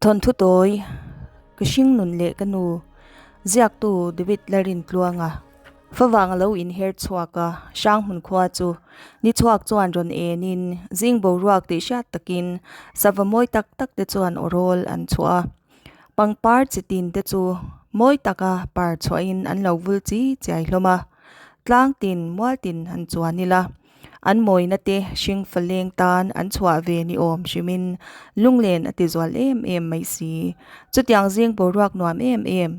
Thawnthu tawi, Ka hringnun leh ka nu, ziaktu David Lalrintluanga favang a lo inher chhuak a, Hranghmun khua chu ni chhuak chuan rawn enin zing boruak tih hriat takin sava mawi tak tak te chuan aw rawl an chhuah a, pangpar chi tin te chu mawi taka par chhuahin an lo vul chi chiai hlawm a, tlang tin mual tin han chuan ila. An mawina te hring faleng tan an chhuah ve ni awm hrimin lunglen a ti zual em em mai si. Chutiang zing boruak nuam em em,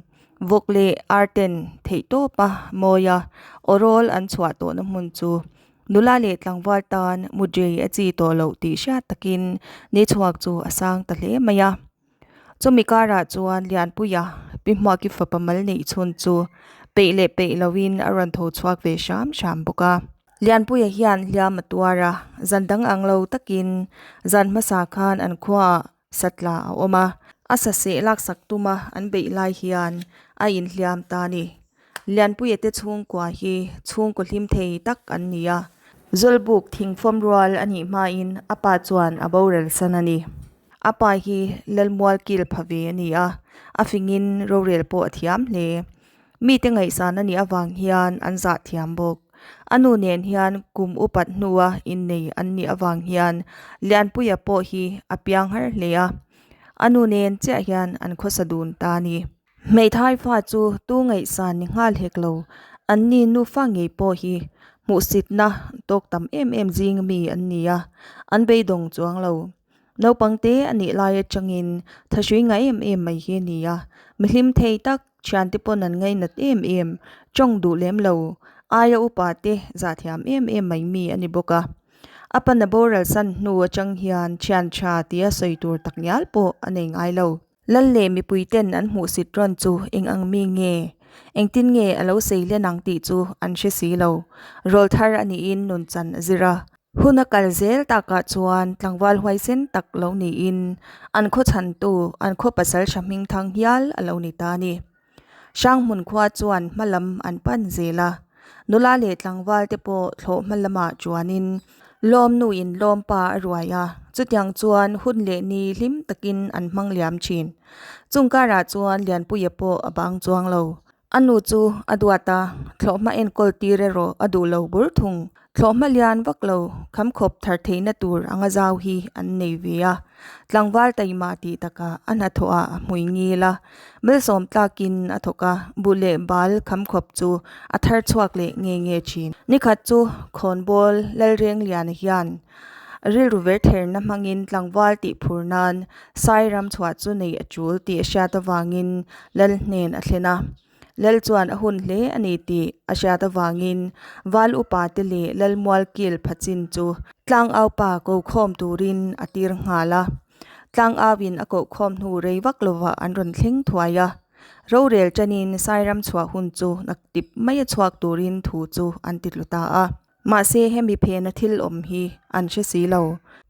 vawk leh ar ten theih tawpa mawia awrawl an chhuah tawhna hmun chu nula leh tlangval tan mudrei a chi tawh loh tih hriat takin ni chhuak chu a sang ta hle mai a. Chumi karah chuan Lianpuia pi Hmuaki fapa mal neih chhun chu peih leh peih loin a rawn tho chhuak ve hram hram bawk a. Lianpuia hian hliam a tuar a, zan dang ang lo takin zan hmasa khan an khuaah satla a awm a, a saseh laksak tuma an beih lai hian a inhliam ta a ni. Lianpuia te chhungkua hi chhungkaw hlim thei tak an ni a, Zawlbuk thingfawm rual a nih hmain a pa chuan a boral san a ni. A pa hi Lalmual kil pha ve a ni a, a fingin rorel pawh a thiam hle. Mite ngaihsan a nih avang hian an zah thiam bawk. A nu nen hian kum upat hnua innei an nih avang hian Lianpuia pawh hi a piang har hle a, a nu nen chiah hian an khawsa dun ta a ni. Hmeithai fa chu tu ngaihsan ni nghal hek lo, anni nufa ngei pawh hi hmuhsitna tawk tam em em zing mi an ni a, an beidawng chuang lo. Naupang te a nih lai atangin thahrui nga em em mai hi a ni a, mihlim thei tak thiante pawn an ngainat em em, tawng duh lem lo, aia upa te zahthiam em em mai mi a ni bawk a. A pana boral san hnu atang hian thian tha tia sawi tur takngial pawh a nei ngai lo. Lal leh mipui ten an hmuhsit rawn chu eng ang mi nge? Engtin nge a lo sei len ang tih chu an hre si lo. Rawlthar a niin nun chan a zir a. Hun a kal zel takah chuan tlangval huaisen tak lo niin an khaw chhantu, an khaw pasal hra hmingthang hial a lo ni ta a ni. Hranghmun khua chuan hma lam an pan zel a, nula leh tlangval te pawh thlawh hma lamah chuanin lawmnuin lawmpa a ruai a, chutiang chuan hun leh ni hlim takin an hmang liam thin. Chung karah chuan Lianpuia pawh a bang chuang lo. A nu chu a duat a, thlawhhma enkawl tir erawh a duh lo bur thung. Thlawhhma lian vak lo, khamkhawp thar theihna tur anga zau hi an nei ve a. Tlangval taima tih takah a hnathawh ah a hmui ngil a, malsawm tlakin a thawk a, buh leh bal khamkhawp chu a thar chhuak leh nge nge thin. Nikhat chu Khawnbawl Lalrengliana hian rilru ver therna hmangin tlangval tih phur nan Sairam chhuah chu nei a tul tih a hriat avangin Lal hnen a thlen a. Lal chuan a hun hle a ni tih a hriat avangin Val upa te leh Lal Mualkil phachin chu tlangaupa ko khawm turin a tir nghal a. Tlangauin a koh khawm hnu rei vak lovah an rawn thleng thuai a. Rorel tanin Sairam chhuah hun chu naktip maia chhuak turin thu chu an ti tlu ta a. Mahse hemi phena thil awm hi an hre si lo.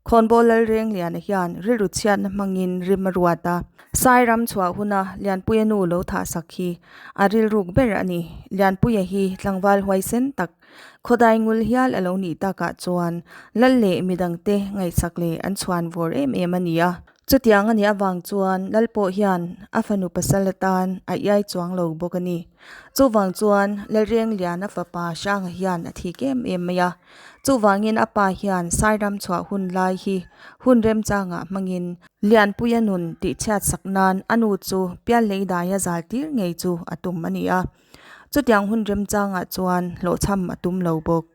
Khawnbawl Lalrengliana hian rilru chhiatna hmangin rim a ruat a. Sairam chhuah huna Lianpuia nu lo thahsak hi a rilruk ber a ni. Lianpuia hi tlangval huaisen tak, khawdai ngul hial a lo nih takah chuan Lal leh midangte ngaihsak leh an chhuan vawr em em a ni a. Chutiang a nih avang chuan Lal pawh hian a fanu pasal atan a iai chuang lo bawk a ni. Chuvang chuan Lalrengliana fapa Hranga hian a thik em em mai a. Chuvangin a pa hian Sairam chhuah hun lai hi hun remchangah hmangin Lianpuia nun tihchhiat sak nan a nu chu Piallei daia zal tir ngei chu a tum a ni a. Chutiang hun remchangah chuan hlawhchham a tum lo bawk.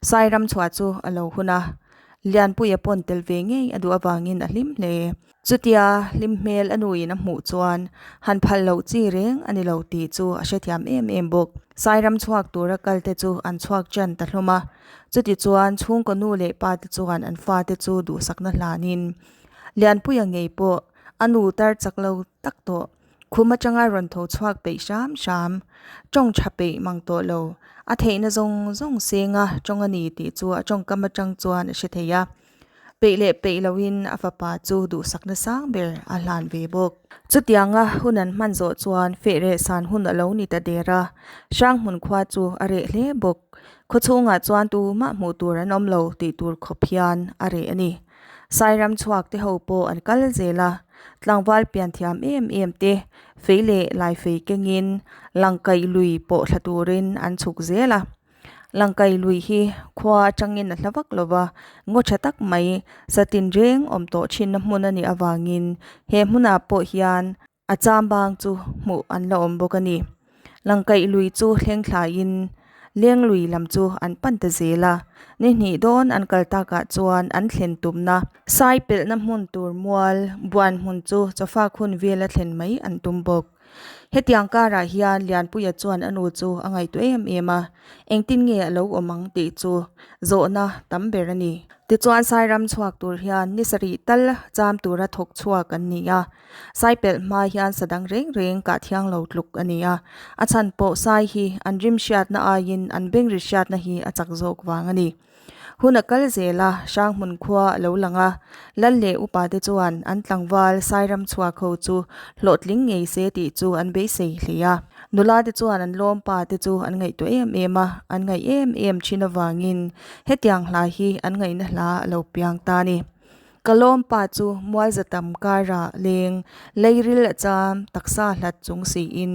Sairam chhuah chu a lo hun a, Lianpuia pawn tel ve ngei a duh avangin a hlim hle. Chutia hlim hmel a nuin a hmuh chuan han phal loh chi reng a ni lo tih chu a hrethiam em em bawk. Sairam chhuak tura kal te chu an chhuak ṭan ta hlawm a, chuti chuan chhungkaw nu leh pa te chuan an fate chu duhsakna hlanin Lianpuia ngei pawh a nu tar chak lo tak tawh. Khum atanga rawn tho chhuak peih hram hram, tawng tha peih mang tawh lo. A theihna zawng zawng senga tawng a ni tih chu a tawngkam atang chuan a hre thei a. Peih leh peih loin a fapa chu duhsakna sang ber a hlan ve bawk. Chutianga hun an hman zawh chuan feh reh san hun a lo ni ta der a, Hranghmun khua chu a reh hle bawk. Khawchhungah chuan tumah hmuh tur an awm lo tih tur khawp hian a reh a ni. Sairam chhuak te ho pawh an kal zel a. Tlangval pian thiam em em te fei leh laifei kengin Langkaih lui pawh thla turin an chhuk zel a. Langkaih lui hi khua atangin a hla vak lo va, ngaw tha tak mai satin reng awm tawh thinna hmun a nih avangin he hmunah pawh hian a chambang chu hmuh an la awm bawk a ni. Langkaih lui chu thleng thlaiin leng lui lam chu an pan ta zel a, ni hnih dawn an kal takah chuan an thlen tumna sai pelhna hmun tur mual buan hmun chu chawfak hun vela thlen mai an tum bawk. Hetiang karah hian Lianpuia chuan a nu chu a ngaihtuah em em a, engtin nge a lo awm ang tih chu zawhna tam ber a ni. Tichuan Sairam chhuak tur hian ni sarih tal cham tura thawk chhuak an ni a, Sai pelh hma hian sa dang reng reng kah thiang lo tluk a ni a, a chhan pawh Sai hi an rim hriatna aiin an bengri hriatna hi a chak zawk vang a ni. Hun a kal zel a, Hranghmun khua a lo lang a, Lal leh upa te chuan an tlangval Sairam chhuak ho chu hlawhtling ngei se tih chu an beisei hle a. Nula te chuan an lawm pa te chu an ngaihtuah em em a, an ngaih em em thin avangin hetiang hla hi an ngaihna hla a lo piang ta a ni. Ka lawm pa chu mualza tam karah leng leiril a cham taksa hlat chung siin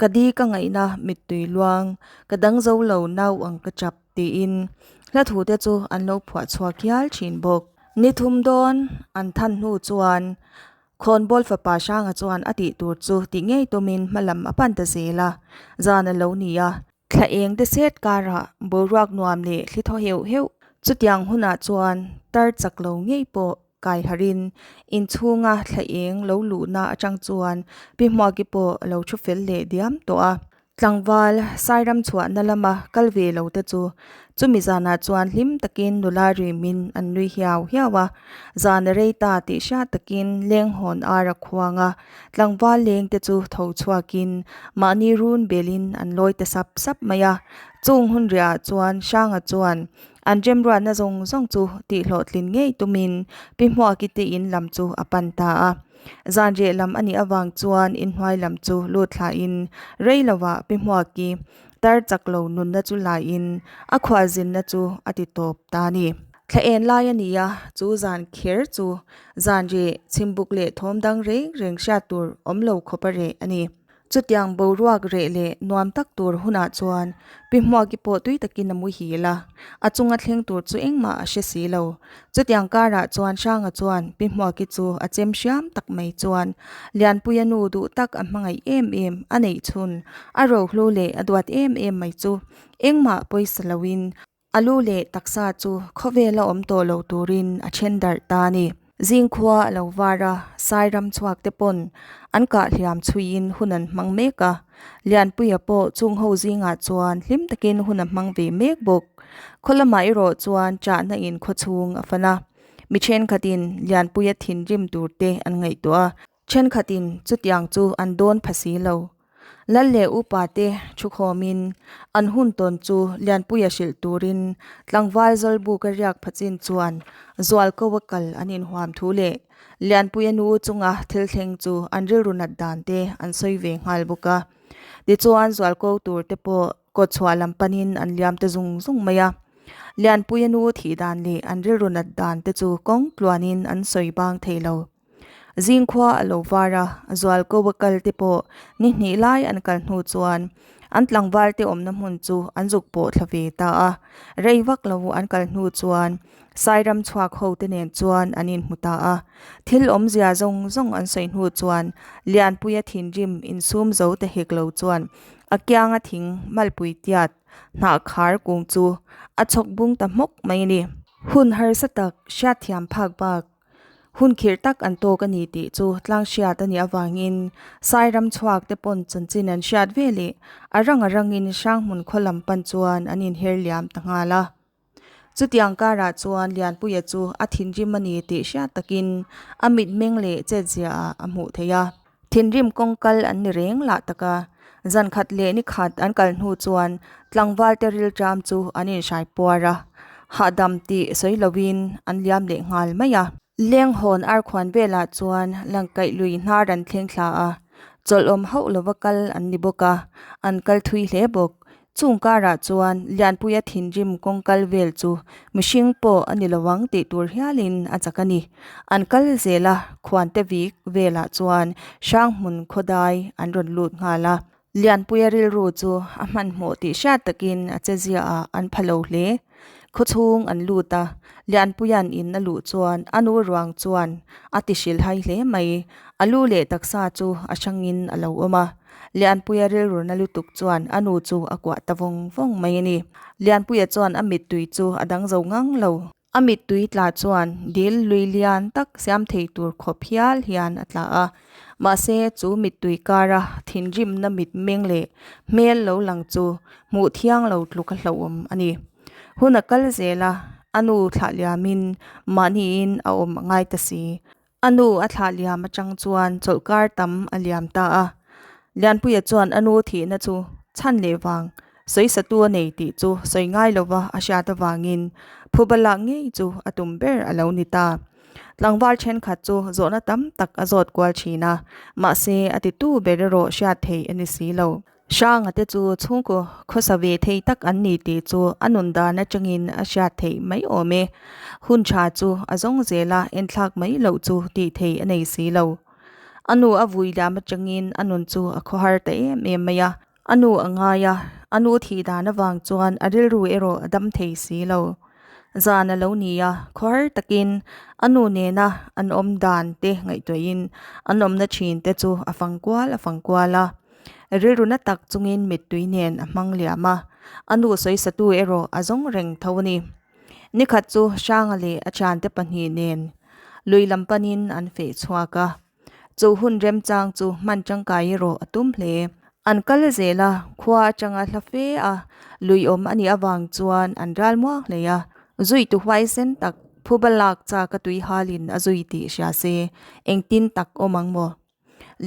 ka di ka ngaihna mittui luang ka dang zo lo nau ang ka chap. Tiin hla thu te chu an lo phuah chhuak hial thin bawk. Ni thum dawn an than hnu chuan Khawnbawl fapa Hranga chuan a tih tur chu tih ngei tumin hma lam a pan ta zel a, zan a lo ni a. Thla eng te set karah boruak nuam leh thli thaw heuh heuh chutiang hunah chuan tar chak lo ngei pawh kai harin inchhunga thla eng lo luhna atang chuan Pi Hmuaki pawh a lo thu fel leh diam tawh a. Tlangval Sairam chhuahna lama kal ve lo te chu chumi zanah chuan hlim takin nula rimin an nui hiau hiau a, zan a rei ta tih hriat takin leng hawn ar a khuang a, tlangval leng te chu tho chhuakin mahni run belin an lawi ta sap sap mai a, chung hun riahah chuan Hranga chuan an remruatna zawng zawng chu tihhlawhtlin ngei tumin Pi Hmuaki te in lam chu a pan ta a. Zan reh lam a nih avang chuan inhnuai lam chu lut thlain rei lovah Pi Hmuaki tar chak lo nunna chu laiin a khualzinna chu a ti tawp ta a ni. Thla en lai a ni a, chu zan kher chu zan reh chhimbuk leh thawm dang reng reng hriat tur awm lo khawp a reh a ni. Chutiang boruak reh leh nuam tak tur hunah chuan Pi Hmuaki pawh tui takin a muhil a, a chunga thleng tur chu engmah a hre si lo. Chutiang karah chuan Hranga chuan Pi Hmuaki chu a chem hriam tak mai chuan Lianpuia nu duh tak a hmangaih em em a neih chhun a rohlu leh a duat em em mai chu engmah pawisa loin A lu leh taksa chu khawvela awm tawh lo turin a then darh ta a ni. Zingkhua a lo var a, Sairam chhuak te pawn an kah hliam chhuiin hun an hmang mek a. Lianpuia pawh chung ho zingah chuan hlim takin hun a hmang ve mek bawk. Khaw lamah erawh chuan chahna in khaw chhung a fan a. Mi thenkhatin Lianpuia thinrim tur te an ngaihtuah a. Thenkhatin chutiang chu an dawn pha si lo. Lal leh upa te thukhawmin an hun tawn chu Lianpuia hrilh turin tlangval Zawlbuka riak pha chin chuan Zualko a kal an inhuam thu leh Lianpuia nu chunga thil thleng chu an rilru nat dan te an sawi ve nghal bawk a. Tichuan Zualko tur te pawh kawtchhuah lam panin an liam ta zung zung mai a. Lianpuia nu thih dan leh an rilru nat dan te chu kawng tluanin an sawi bang thei lo. Zingkhua a lo var a, Zualko a kal te pawh ni hnih lai an kal hnu chuan an tlangval te awmna hmun chu an zuk pawh thla ve ta a. Rei vak lo an kal hnu chuan Sairam chhuak ho te nen chuan an inhmu ta a. Thil awmzia zawng zawng an sawi hnu chuan Lianpuia thinrim insum zo ta hek lo chuan a kianga thing malpui tiat hnah khar kung chu a chhawk bung ta hmawk mai a ni. Hun harsa tak hriatthiam phak bak Hun khirh tak an tawk a ni tih chu tlang hriat a nih avangin Sairam chhuak te pawn chanchin an hriat ve leh a rang a rangin Hranghmun khaw lam pan chuan an inher liam ta nghal a. Chutiang karah chuan Lianpuia chu a thinrim a ni tih hriat takin a mitmeng leh chetzia ah a hmuh theih a. Thinrim kawng kal an ni reng lah tak a, zan khat leh ni khat an kal hnu chuan tlangval te rilṭam chu an inhrai puar a, hahdam tih sawi lovin an liam leh nghal mai a. Lenghawn arkhuan velah chuan langkaih lui hnar an thleng thla a, chawlh awm hauh lova kal an ni bawk a, an kal thui hle bawk. Chung karah chuan Lianpuia thinrim kawng kal vel chu mihring pawh a ni lo ang tih tur hialin a chak a ni. An kal zel a, khuante vik velah chuan Hranghmun khawdai an rawn lut nghal a. Lianpuia rilru chu a hmanhmawh tih hriat takin a che ziaah an pha lo hle. Khawchhung an lut a, Lianpuia'n in a luh chuan a nu ruang chuan a ti hrilhhai hle mai. A lu leh taksa chu a hrangin a lo awm a. Lianpuia rilru na lutuk chuan a nu chu a kuah ta vawng vawng mai a ni. Lianpuia chuan a mittui chu a dang zo ngang lo. A mittui tla chuan dil lui lian tak siam thei tur khawp hial hian a tla a. Mahse chu mittui kara thinrimna mitmeng leh hmel lo lang chu hmuh thiang lo tluk a hlauhawm a ni. Hun a kal zel a, a nu thlah liamin mahniin a awm a ngai ta si. A nu a thlah liam atang chuan chawlhkar tam a liam ta a. Lianpuia chuan a nu thihna chu chhan leh vang sawisatu a nei tih chu sawi ngai lova a hriat avangin phuba lak ngei chu a tum ber a lo ni ta. Tlangval thenkhat chu zawhna tam tak a zawt kual thin a, mahse a titu ber erawh hriat theih a ni si lo. Hranga te chu chhungkaw khawsa ve thei tak an ni tih chu a nun dan atangin a hriat theih mai awm e. Hun tha chu a zawng zel a, enthlak mai loh chu tih theih a nei si lo. A nu a vui liam atangin a nun chu a khawhar ta em em mai a. A nu a ngai a, a nu thih dan avang chuan a rilru erawh a dam thei si lo. Zan a lo ni a, khawhar takin a nu nena an awm dan te ngaihtuahin an awmna thin te chu a fang kual a fang kual a. Rilru na tak chungin mittui nen a hmang liam a, a nu sawisatu erawh a zawng reng tho a ni. Nikhat chu Hranga leh a thiante pahnih nen lui lam panin an feh chhuak a, chu hun remchang chu hman tangkai erawh a tum hle. An kal zel a, khua atanga hla fe a, lui awm a nih avang chuan an ral muang hle a, zuitu huaisen tak phuba lak chak a tui halin a zui tih hria se engtin tak awm ang maw?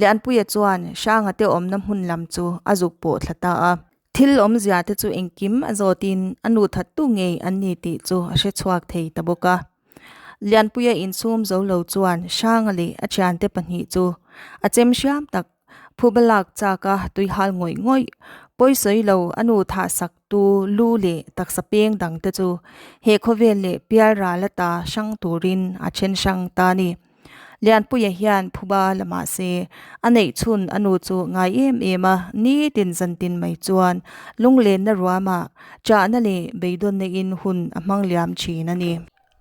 Lianpuia chuan Hranga te awmna hmun lam chu a zuk pawh thla ta a. Thil awmzia te chu engkim a zawtin a nu thattu ngei an ni tih chu a hre chhuak thei ta bawk a. Lianpuia insum zo lo chuan Hranga leh a thiante pahnih chu a chem hriam tak phuba lak chak a tuihal ngawih ngawih pawisawi lo a nu thah sak tu lu leh taksa peng dang te chu he khawvel leh pialral ata hrang turin a then hrang ta a ni. Lianpuia hian phuba la mah se, a neih chhun a nu chu ngai em em a, nitin zantin mai chuan lunglenna ruamah chahna leh beidawnna in hun a hmang liam thin a ni.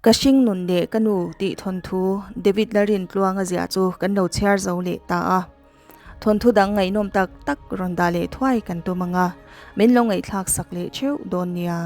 Ka hringnun leh ka nu tih thawnthu David Lalrintluanga ziah chu kan lo chhiar zo leh ta a. Thawnthu dang ngaihnawm tak tak rawn dah leh thuai kan tum ang a, min lo ngaihthlak sak leh theuh dawn nia.